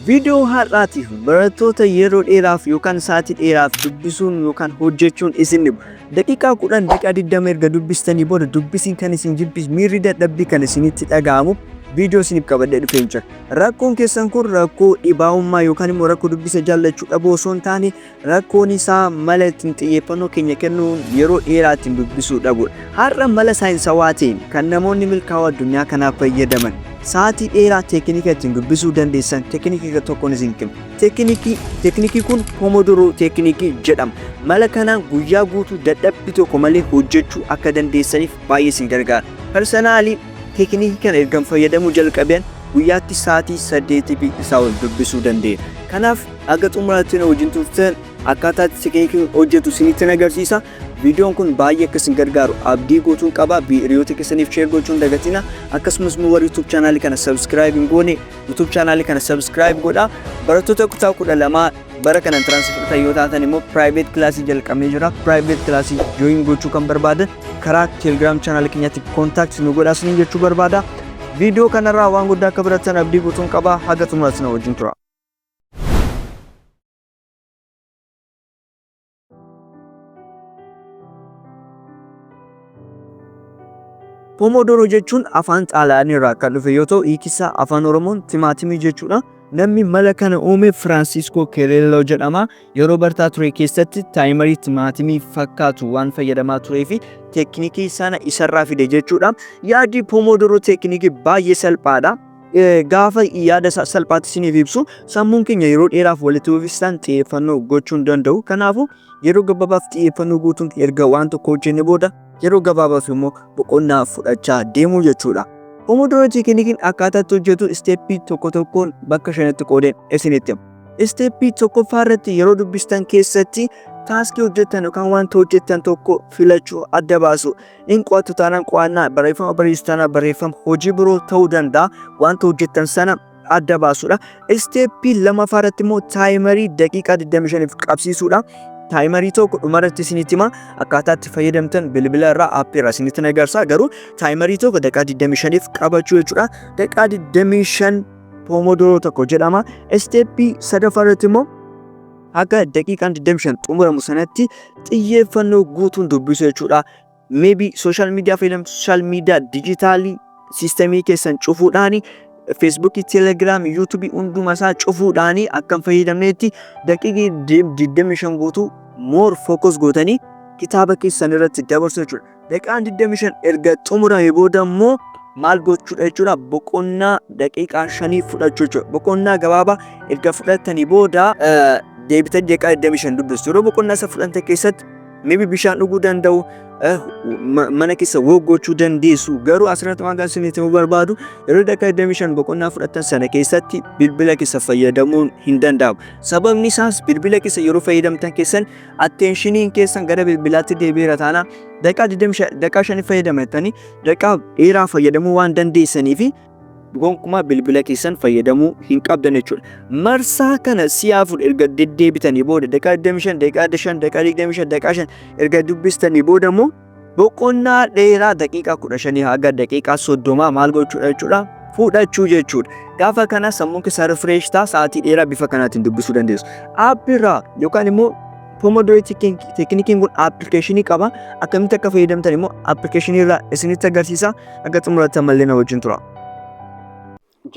Viidiyoo har'aatiif barattoota yeroo dheeraaf yookaan sa'aatii dheeraaf dubbisuun yookaan hojjechuun isin dhibu. Daqiiqaa 10, daqiiqaa 20 erga dubbistanii booda dubbisiin kan isin jibbis miirri dadhabbii kan isinitti dhaga'amu viidiyoo isiniif qabadhee dhufeen jira. Rakkoon keessan kun rakkoo dhibaa'ummaa yookaan immoo rakkoo dubbisa jaallachuu dhabuu osoo hin taane rakkoon isaa mala ittiin xiyyeeffannoo keenya kennuun yeroo dheeraa ittiin dubbisuu dhabuudha. Har'a mala saayinsawaa ta'een kan namoonni milkaa'oo addunyaa kanaa fayyadaman sa'aatii dheeraa teeknika ittiin dubbisuu dandeessan teeknika tokkoon isin kenna. Teeknikii teeknikii kun Pomodoro teeknikii jedhama. Mala kanaan guyyaa guutuu dadhabbii tokko malee hojjechuu akka dandeessaniif baay'ee isin gargaara. Personally teeknikii kana ergan fayyadamuu jalqabeen guyyaatti sa'aatii 8 fi isaa ol dubbisuu danda'eera. Kanaaf Haga xumuraatti na wajjin turtan akkaataa itti teeknikiin hojjetu isinitti agarsiisa. Viidiyoon kun baay'ee akka isin gargaaru abdii guutuun qaba. Hiriyoota keessaniif share gochuun dagatina. Akkasumas immoo warri YouTube chaanaalii kana subscribe hin goone YouTube chaanaalii kana subscribe godha. Barattoota kutaa 12 bara kana entrance fudhatan yoo taatan immoo private class jalqabnee jira. Private class join gochuu kan barbaadan karaa Telegram chaanaalii keenyaatti contact nu godhaa isiniin jechuu barbaada. Viidiyoo kanarraa waan guddaa akka barattan abdii guutuun qaba. Haga xumuraatti na wajjin tura. Pomodoro jechuun afaan Xaaliyaanii irraa kan dhufe yoo ta'u hiikisaa afaan Oromoon timaatimii jechuudha. Namni mala kana uume Firaansiiskoo Kereelloo jedhama. Yeroo barataa ture keessatti taayimarii timaatimii fakkaatu waan fayyadamaa turee fi teeknikii sana isarraa fide jechuudha. Yaadi Pomodoro teeknikii baay'ee salphaadha. Gaafa yaada isaa salphaatti isiniif ibsu sammuun keenya yeroo dheeraaf walitti fufinsaan xiyyeeffannoo gochuu hin danda'u. Kanaafuu yeroo gabaabaaf xiyyeeffannoo guutuun erga waan tokko hojjenne booda yeroo gabaabaaf immoo boqonnaa fudhachaa deemuu jechuudha. Pomodoro teekinikiin akkaataa itti hojjetu isteeppii tokko tokkoon bakka shanitti qoodeen isinitti hima. Isteeppii tokkoffaa irratti yeroo dubbistan keessatti taaskii hojjettan yookaan wanta hojjettan tokko filachuu adda baasu. In qo'attu taanaan qo'annaa, barreeffama barreessitu taanaan barreeffama, hojii biroo ta'uu danda'a. Wanta hojjettan sana adda baasuudha. Isteeppii lammaffaa irratti immoo taayimarii daqiiqaa 25f qabsiisuudha. Taayimarii tokko dhumarratti isinitti hima. Akkaataa itti fayyadamtan bilbila irraa aappii irraa isinitti agarsiisa. Garuu taayimarii tokko daqiiqaa 25f qabachuu jechuudha. Daqiiqaa 25 Pomodoro tokko jedhama. Isteeppii sadaffaa irratti immoo Haga daqiiqaan 25 xumuramu sanatti xiyyeeffannoo guutuun dubbisuu jechuudha. Maybe social media fayyadamtu social media dijitaalii siistemii keessan cufuudhaani Feesbuukii, Telegiraamii, Yuutuubii hunduma isaa cufuudhaani akka hin fayyadamneetti daqiiqii 25 guutuu more focus gootanii kitaaba keessan irratti dabarsu jechuudha. Daqiiqaan 25 erga xumurame booda immoo maal gochuudha jechuudha boqonnaa daqiiqaa shanii fudhachuu jechuudha. Boqonnaa gabaabaa erga fudhattanii booda deebitanii daqiiqaa 25 dubbistu. Yeroo boqonnaa isa fudhatan keessatti maybe bishaan dhuguu danda'u mana keessa walk gochuu dandeessu. Garuu asirratti waan isinitti himuu barbaadu yeroo daqiiqaa 25 boqonnaa fudhattan sana keessatti bilbila keessa fayyadamuun hin danda'amu. Sababni isaas bilbila keessa yeroo fayyadamtan keessan Attenshiniin keessan gara bilbilaatti deebi'eera taanaan daqiiqaa 25 daqiiqaa 5 fayyadama jettanii daqiiqaa dheeraa fayyadamuu waan dandeessanii fi gonkumaa bilbila keessan fayyadamuu hin qabdan jechuudha. Marsaa kana si'a afur erga deddeebitanii booda daqiiqaa 25, daqiiqaa 5, daqiiqaa 25, daqiiqaa 5 erga dubbistanii booda immoo boqonnaa dheeraa daqiiqaa 15 haga daqiiqaa 30 maal gochuudha jechuudha fudhachuu jechuudha. Gaafa kana sammuun keessan refresh ta'a sa'aatii dheeraa bifa kanaatiin dubbisuu dandeessu. Aappii irraa yookaan immoo Pomodoro teeknikiin kun appilikeeshinii qaba. Akkamitti akka fayyadamtan immoo appilikeeshinii irraa isinitti agarsiisa. Akka xumuraatti ammallee na wajjin tura.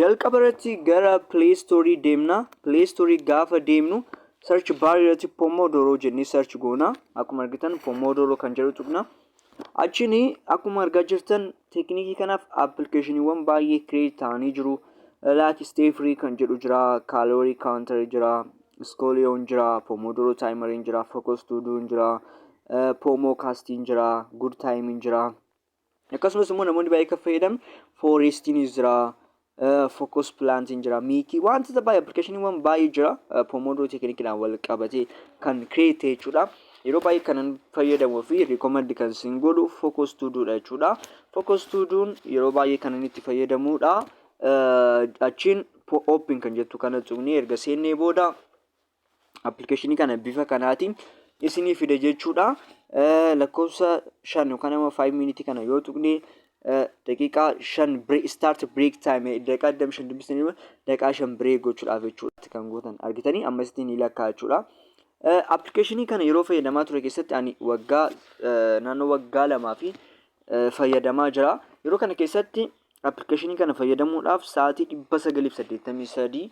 Jalqaba irratti gara Play Store deemna. Play Store gaafa deemnu search bar irratti Pomodoro jennee search goona. Akkuma argitan Pomodoro kan jedhu tuqna. Achiin akkuma argaa jirtan teeknikii kanaaf appilikeeshiniiwwan baay'ee create ta'anii jiru. Like Stay Free kan jedhu jira, Calorie Counter jira, Scolion jira, Pomodoro Timer jira, Focus to Do jira, Pomo Casting jira, Good Time jira. Akkasumas immoo namoonni baay'ee kan fayyadaman Forestiinis jira, Focus Plantiin jira, Miikii wantoota baay'ee appilikeeshiniiwwan baay'ee jira. Pomodoro teeknikiidhaan wal qabatee kan create ta'e jechuudha. Yeroo baay'ee kanan fayyadamuu fi recommend kan isin godhu Focus to Do dha jechuudha. Focus to Do'n yeroo baay'ee kanan itti fayyadamudha. Achiin open kan jettu kana tuqnee erga seennee booda appilikeeshinii kana bifa kanaatiin isinii fida jechuudha. Lakkoofsa 5 yookaan immoo 5 minute kana yoo tuqne Daqiiqaa 5 break, start break time, daqiiqaa 25 dubbistanii daqiiqaa 5 break gochuudhaaf jechuudha kan gootan. Argitanii, ammasitti ni lakkaa jechuudha. Appilikeeshinii kana yeroo fayyadamaa ture keessatti ani waggaa naannoo waggaa 2 fi fayyadamaa jira. Yeroo kana keessatti appilikeeshinii kana fayyadamuudhaaf sa'aatii 983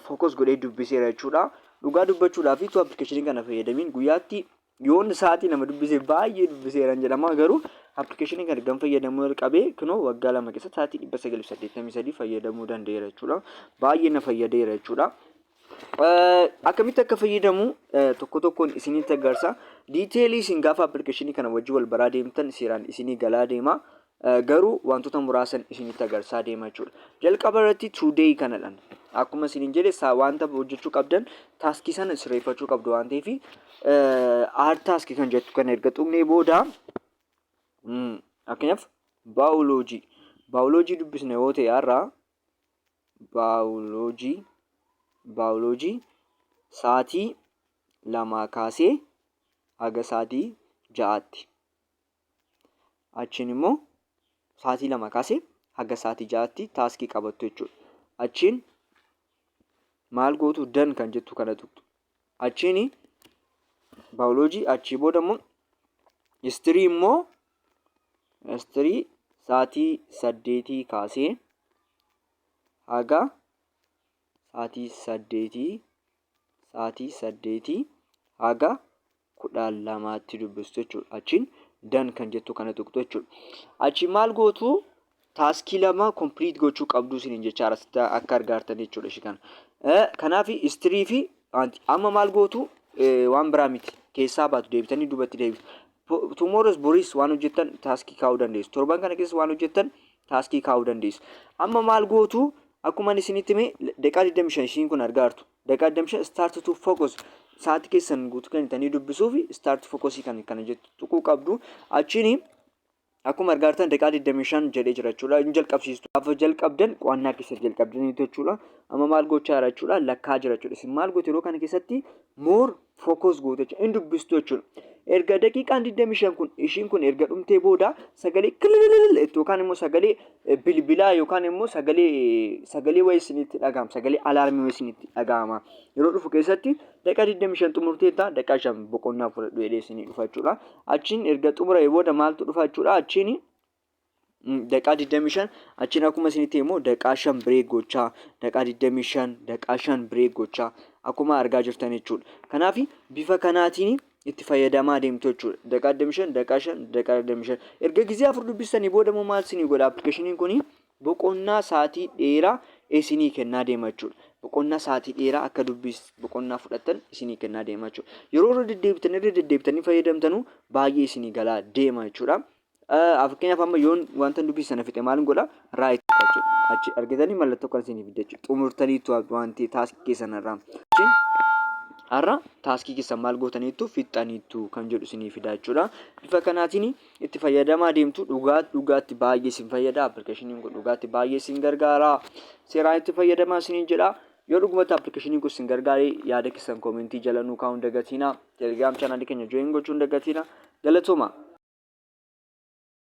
focus godhee dubbiseera jechuudha. Dhugaa dubbachuudhaaf, utuu appilikeeshinii kana fayyadamiin guyyaatti yoon sa'aatii 2 dubbisee baay'ee dubbiseeran jedhama. Garuu appilikeeshinii kana gan fayyadamuu jalqabee kunoo waggaa 2 keessatti sa'aatii 983 fayyadamuu danda'eera jechuudha. Baay'ee na fayyadeera jechuudha. Akkamitti akka fayyadamu tokko tokkoon isinitti agarsiisa. Detailii isin gaafa appilikeeshinii kana wajjin wal baraa deemtan seeraan isinii galaa deema. Garuu wantoota muraasan isinitti agarsiisaa deema jechuudha. Jalqaba irratti today kanadhaan. Akkuma isiniin jedhe, wanta hojjechuu qabdan taskii sana sirreeffachuu qabdu waan ta'eef, add task kan jettu kana erga tuqnee booda, fakkeenyaaf baayoloojii. Baayoloojii dubbisna yoo ta'e, har'a baayoloojii sa'aatii 2 kaasee haga sa'aatii 6tti. Achiin immoo sa'aatii 2 kaasee haga sa'aatii 6tti taskii qabattu jechuudha. Achiin maal gootu? Done kan jettu kana tuqxu. Achiin baayoloojii, achii booda immoo history immoo, history sa'aatii 8 kaasee haga sa'aatii 8 haga 12tti dubbistu jechuudha. Achiin done kan jettu kana tuqxu jechuudha. Achiin maal gootu? Taskii 2 complete gochuu qabdu isiniin jecha akka argaartan jechuudha ishee kana. Kanaaf history fi amma maal gootu? Waan biraa miti, keessaa baatu, deebitanii duubatti deebitu. Tomorrows, boris waan hojjettan taskii kaa'uu dandeessu. Torban kana keessa waan hojjettan taskii kaa'uu dandeessu. Amma maal gootu? Akkuma ani isinitti hime, daqiiqaa 25 ishiin kun argaartu. Daqiiqaa 25 start to focus, sa'aatii keessan guutuu kennitanii dubbisuu fi start focusii kan kana jettu tuquu qabdu. Achiin akkuma argaartan daqiiqaa 25 jedhee jira jechuudha. Hin jalqabsiistu. Gaafa jalqabdan qo'annaa keessa jalqabdaniitu jechuudha. Amma maal gochaa jira jechuudha? Lakkaa jira jechuudha. Isin maal gootu yeroo kana keessatti? More focus gootu jechuudha. Hin dubbistu jechuudha. Erga daqiiqaan 25 kun ishiin kun erga dhumtee booda, sagalee kilililil yookaan immoo sagalee bilbilaa yookaan immoo sagalee wayii isinitti dhaga'ama. Sagalee alarmii wayii isinitti dhaga'ama. Yeroo dhufu keessatti daqiiqaa 25 xumurteetta, daqiiqaa 5 boqonnaa fudhadhu jedhee isinii dhufa jechuudha. Achiin erga xumuree booda maaltu dhufa jechuudha? Achiin daqiiqaa 25, achiin akkuma isinitti immoo daqiiqaa 5 break gochaa, daqiiqaa 25, daqiiqaa 5 break gochaa, akkuma argaa jirtan jechuudha. Kanaaf bifa kanaatiin itti fayyadamaa deemtu jechuudha. Daqiiqaa 25, daqiiqaa 5, daqiiqaa 25. Erga gizee 4 dubbistanii booda immoo maal isinii godha appilikeeshiniin kuni? Boqonnaa sa'aatii dheeraa isinii kennaa deema jechuudha. Boqonnaa sa'aatii dheeraa akka dubbis boqonnaa fudhattan isinii kennaa deema jechuudha. Yeroo irra deddeebitanii fayyadamtanuu baay'ee isinii galaa deema jechuudha. Fakkeenyaaf amma yoon wanta dubbisu sana fixe maal godha? Right jechuudha. Achi argitanii mallattoo kan isinii fidda jechuudha. Xumurtaniitu wanti taskii keessan irraa. Har'a taskii keessan maal gootaniittu? Fixxaniittu kan jedhu isinii fida jechuudha. Bifa kanaatiin itti fayyadamaa deemtu. Dhugaa dhugaatti baay'ee isin fayyada. Appilikeeshiniin kun dhugaatti baay'ee isin gargaara. Seeraan itti fayyadamaa isiniin jedha. Yoo dhugumatti appilikeeshiniin kun isin gargaare, yaada keessan commentii jala nuu kaa'uun dagatinaa. Telegram channelii keenya join gochuun dagatinaa. Galatooma.